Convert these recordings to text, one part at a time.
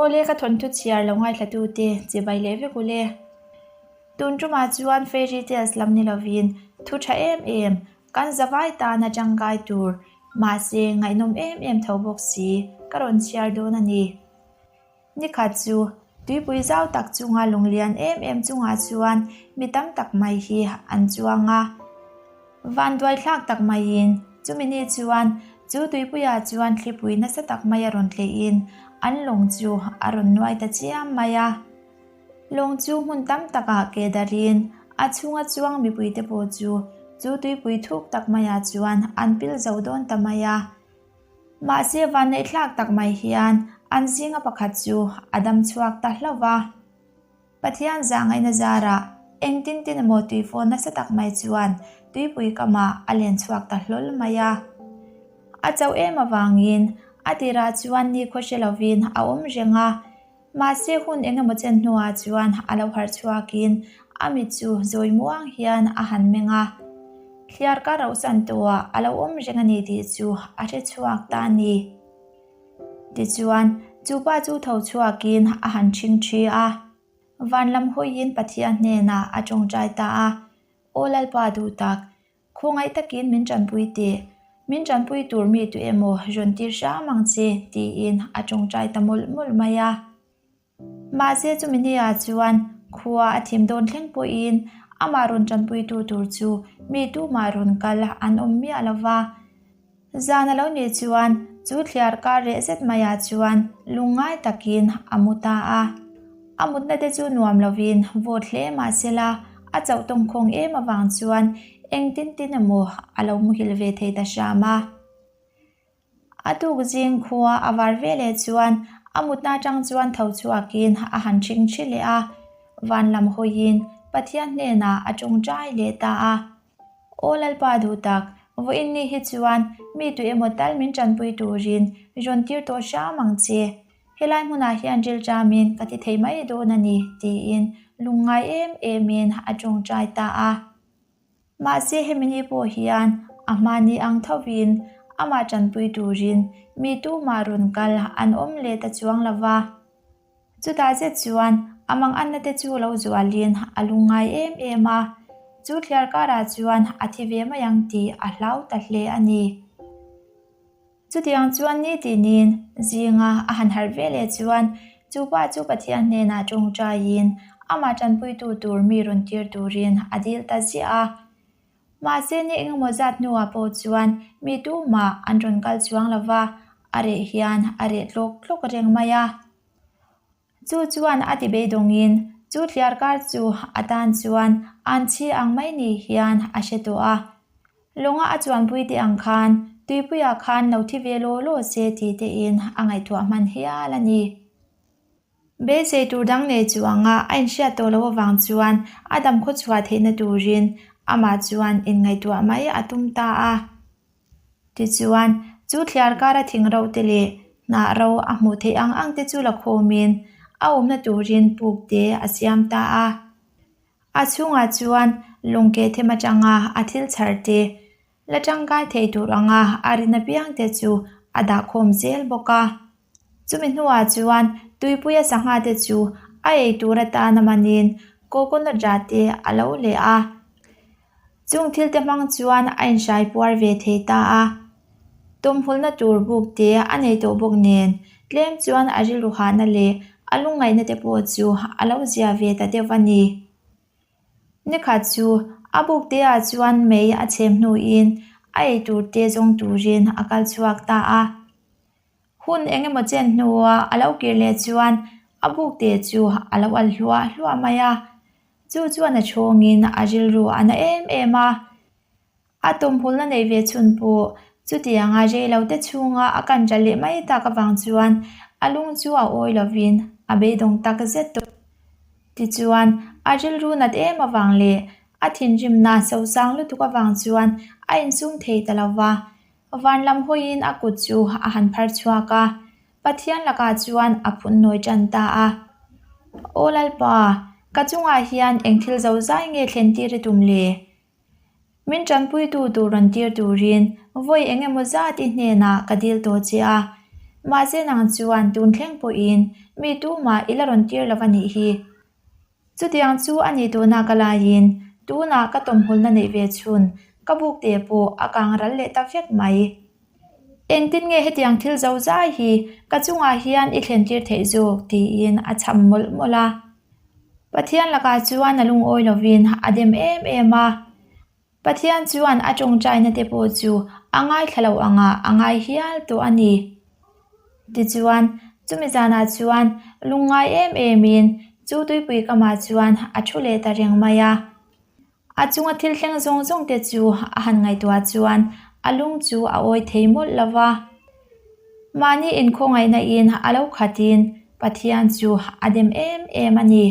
Awle ka thawnthu chhiar lo ngaithlatute chibai leh vek ule. Tun tumah chuan fairy tales lam ni lovin thu tha em em kan zavai tana tangkai tur mahse ngaihnawm em em tho bawk si ka rawn chhiar dawn a ni. Nikhat chu tuipui zau tak chunga lunglian em em chungah chuan mi tam tak mai hi an chuang a. Vanduai thlak tak maiin chumi ni chuan chu tuipuiah chuan thlipui nasa tak mai a rawn tleihin an lawng chu a rawn nuai ta chiam mai a. Lawng chu hmun tam takah ke darin a chhunga chuang mipuite pawh chu chu tuipui thuk tak maiah chuan an pil zo dawn ta mai a. Mahse vanneih thlak tak mai hian an zinga pakhat chu a dam chhuak ta hlauh va. Pathian zahngaihna zarah engtin tin emaw tuifawn nasa tak mai chuan tuipui kamah a len chhuak ta hlawl mai a. A chauh em avangin a tirah chuan nikhua hre lovin a awm reng a. Mahse hun eng emaw chen hnuah chuan a lo harh chhuakin a mit chu zawi muang hian a han meng a. Thliar ka rauhsan tawhah a lo awm reng a ni tih chu a hre chhuak ta a ni. Tichuan, chu pa chu tho chhuakin a han ṭhing ṭhi a. Van lam hawiin Pathian hnenah a ṭawngṭai ta a, Aw Lalpa duh tak, Khawngaih takin min ṭanpui teh, min ṭanpui tur mi tu emaw rawn tir hram ang che, tiin a ṭawngṭai ta mawlh mawlh mai a. Mahse chumi hnuah chuan khua a thim dawn thleng pawhin amah rawn ṭanpuitu tur chu mi tumah rawn kal an awm miah lo va. Zan a lo nih chuan chu thliar kar reh zet maiah chuan lungngai takin a mu ta a. A mutna te chu nuam lovin vawt hle mah sela a chauh tawngkhawng em avang chuan engtin tin emaw a lo muhil ve thei ta hram a. A tuk zing khua a var ve leh chuan a mutna atang chuan tho chhuakin a han ṭhing ṭhi leh a, van lam hawiin Pathian hnenah a ṭawngṭai leh ta a. Aw Lalpa duh tak, vawiin ni hi chuan mi tu emaw tal min ṭanpui turin rawn tir tawh hram ang che. Helai hmunah hian rilṭamin ka ti thei mai dawn a ni, tiin lungngai em emin a ṭawngṭai ta a. Mahse hemi ni pawh hian a hmahni ang thovin amah ṭanpui turin mi tumah rawn kal an awm leh ta chuang lo va. Chutah zet chuan a manganna te chu lo zualin a lungngai em em a, chu thliar karah chuan a thi ve mai ang tih a hlau ta hle a ni. Chutiang chuan ni tinin zinga a han harh ve leh chuan chu pa chu Pathian hnenah tawngtaiin amah tanpuitu tur mi rawn tir turin a dil ta ziah a. Mahse ni engemaw zat hnuah pawh chuan mi tumah an rawn kal chuang lo va, a reh hian a reh tlawk tlawk reng mai a. Chu chuan a ti beidawngin chu thliar kar chu a tan chuan an chhi ang mai ni hian a hre tawh a. Lawnga a chuanpui te ang khan tuipuiah khan lo thi ve law law se tih tein a ngaihtuah hman hial a ni. Beisei tur dang nei chuanga a inhriat tawh loh avang chuan a dam khaw chhuah theihna turin amah chuan inngaihtuah mai a tum ta a. Tichuan, chu thliar kara thing ro te leh hnah ro a hmuh theih ang ang te chu la khawmin a awmna turin puk te a siam ta a. A chhungah chuan lungkeh them atanga a thil chhar te la tangkai thei tur anga a rin apiang te chu a dah khawm zel bawk a. Chumi hnuah chuan tuipuia sangha te chu a ei tur atan a manin coconut rah te a lo leh a. Chung thil te hmang chuan a inhrai puar ve thei ta a. Tawmhulna tur buk te a nei tawh bawk nen tlem chuan a rilru hahna leh a lungngaihna te pawh chu a lo zia ve ta deuh a ni. Nikhat chu a buk te ah chuan mei a chhem hnuin a ei tur te zawng turin a kal chhuak ta a. Hun eng emaw chen hnua a lo kir leh chuan a buk te chu a lo al hluah hluah mai a. Chu chuan a chhawngin a rilru a na em em a. A tumhulna nei ve chhun pawh chutianga rei lo te chhunga a kan ral leh mai tak avang chuan a lung chu a awi lovin a beidawng tak zet tawh. Tichuan a rilru nat em avang leh a thinrimna sosang lutuk avang chuan a insum thei ta lo va. Van lam hawiin a kut chu a han phar chhuak a, Pathian lakah chuan a phun nawi tan ta a. Aw Lalpa, ka chungah hian eng thil zo zai nge thlen tir i tum le? Min tanpuitu tur rawn tir turin vawi eng emaw zat i hnenah ka dil tawh che a. Mahse nang chuan tun thleng pawhin mi tumah i la rawn tir lo a nih hi. Chutiang chu a nih tuna ka laiin tunah ka tawmhulna neih ve chhun ka buk te pawh a kang ral leh ta vek mai. Engtin nge hetiang thil zo zai hi ka chungah hian i thlen tir theih zawk tiin a chham mawlh mawlh a. Pathian lakah chuan a lungawi lovin a dem em em a. Pathian chuan a tawngtaina te pawh chu a ngaithla lo angah a ngai hial tawh a ni. Tichuan, chumi zanah chuan lungngai em emin chu tuipui kamah chuan a thu leh ta reng mai a. A chunga thil thleng zawng zawng te chu a han ngaihtuah chuan a lung chu a awi thei mawlh lo va. Mahni inkhawngaihna in a lo khatin Pathian chu a dem em em a ni.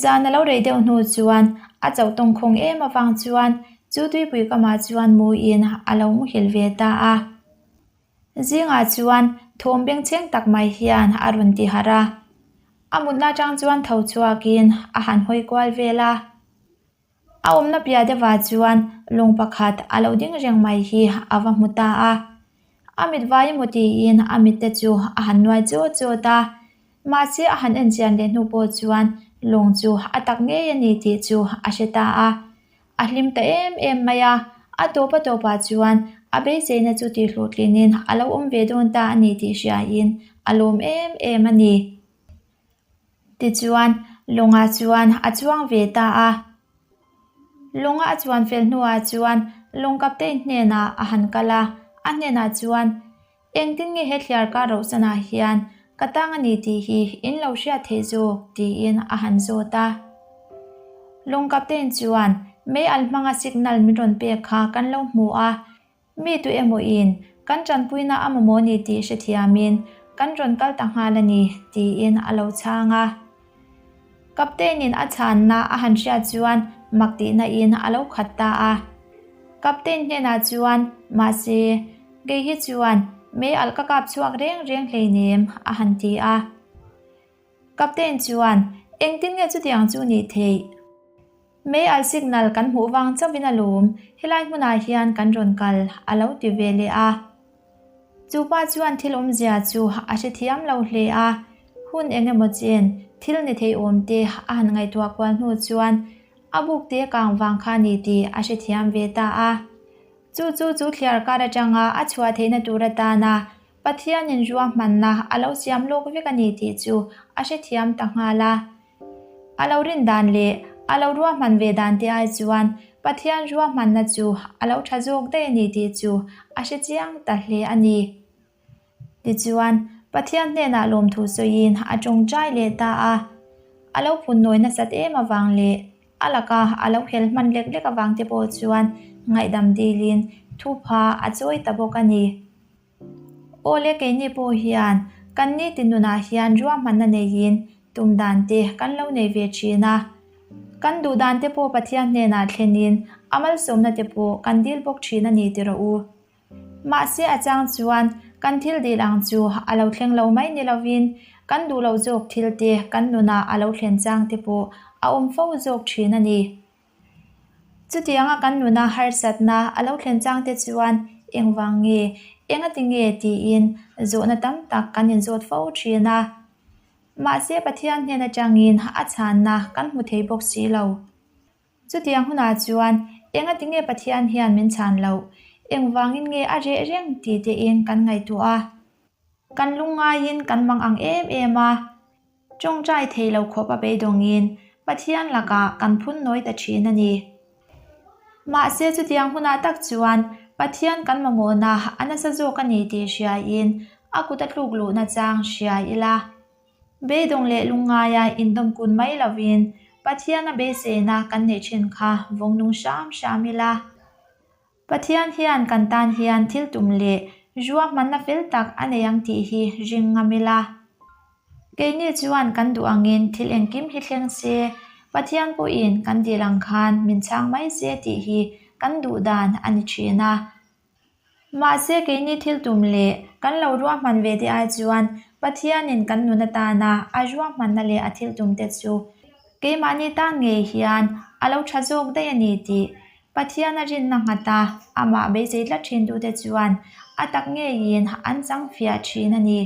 Zan a lo rei deuh hnu chuan a chauh tawngkhawng em avang chuan chu tuipui kamah chuan muin a lo muhil ve ta a. Zingah chuan thawm bengchheng tak mai hian a rawn ti harh a. A mutna atang chuan tho chhuakin a han hawi kual vel a. A awmna piah deuhah chuan lawng pakhat a lo ding reng mai hi a va hmu ta a. A mit vai emaw tiin a mitte chu a han nuai chawt chawt a. Mahse a han enchian leh hnu pawh chuan lawng chu a tak ngei a ni tih chu a hre ta a. A hlim ta em em mai a, a tawp a tawpah chuan a beiseina chu tihhlawhtlinin a lo awm ve dawn ta a ni tih hriain a lawm em em a ni. Tichuan, lawngah chuan a chuang ve ta a. Lawnga a chuan fel hnuah chuan lawng captain hnenah a han kal a, a hnenah chuan, Engtin nge he thliar kar rohsanah hian ka tang a ni tih hi in lo hriat theih zawk? tiin a han zawt a. Lawng captain chuan, Mei al hmanga signal min rawn pek kha kan lo hmu a, Mi tu emaw in kan tanpuina a mamawh ni tih hrethiamin kan rawn kal ta nghal a ni, tiin a lo chhang a. Captain in a chhanna a han hriat chuan mak tihna in a lo khat ta a. Captain hnenah chuan, Mahse, kei hi chuan mei alh ka kap chhuak reng reng hleinem, a han ti a. Captain chuan, Engtin nge chutiang chu nih theih? Mei al signal kan hmuh vang chauhin a lawm, helai hmunah hian kan rawn kal, a lo ti ve leh a. Chu pa chuan thil awmzia chu a hrethiam lo hle a, hun eng emaw chen thil ni thei awm te a han ngaihtuah kual hnu chuan a buk te kang vang kha ni tih a hrethiam ve ta a. Chu chu chu thliar kar atanga a chhuah theihna tur atana Pathianin ruahmanna a lo siam lawk vek a ni tih chu a hrethiam ta nghal a. A lo rin dan leh a lo ruahman ve dan te ai chuan Pathian ruahmanna chu a lo tha zawk daih a ni tih chu a hre chiang ta hle a ni. Tichuan, Pathian hnenah lawmthu sawiin a tawngtai leh ta a. A lo phun nawi nasat em avang leh a laka a lo hel hman lek lek avang te pawh chuan ngaihdam dilin thupha a chawi ta bawk a ni. Awle keini pawh hian kan nitin nunah hian ruahmanna neiin tum dan te kan lo nei ve thin a. Kan duh dan te pawh Pathian hnenah thlenin a malsawmna te pawh kan dil bawk thin a ni ti rawh u. Mahse a chang chuan kan thil dil ang chu a lo thleng lo mai ni lovin kan duh loh zawk thil te kan nunah a lo thlen chang te pawh a awm fo zawk thin a ni. Chutianga kan nuna harsatna a lo thlen chang te chuan engvang nge, engati nge tiin zawhna tam tak kan inzawt fo thin a. Mahse Pathian hnen atangin a chhanna kan hmu thei bawk si lo. Chutiang hunah chuan engati nge Pathian hian min chhan loh, engvangin nge a reh reng tih tein kan ngaihtuah a. Kan lungngaiin kan mang ang em em a. Tawngtai thei lo khawp a beidawngin Pathian lakah kan phun nawi ta thin a ni. Mahse chutiang hunah tak chuan Pathian kan mamawhna a nasa zawk a ni tih hriain a kut a tluk luhna chang hria ila. Beidawng leh lungngaia indawm kun mai lovin Pathiana beiseina kan neih thin kha vawng nung hram hram ila. Pathian hian kan tan hian thil tum leh ruahmanna fel tak a nei ang tih hi ring ngam ila. Keini chuan kan duh angin thil engkim hi thleng se, Pathian pawhin kan dil ang khan min chhang mai se tih hi kan duh dan a ni thin a. Mahse keini thil tum leh kan lo ruahman ve te ai chuan Pathianin kan nun atana a ruahmanna leh a thil tum te chu keimahni tan ngei hian a lo tha zawk daih a ni tih. Pathian a rinna nghat a, amah beisei tlat thintute chuan a tak ngeiin an chang fiah thin a ni.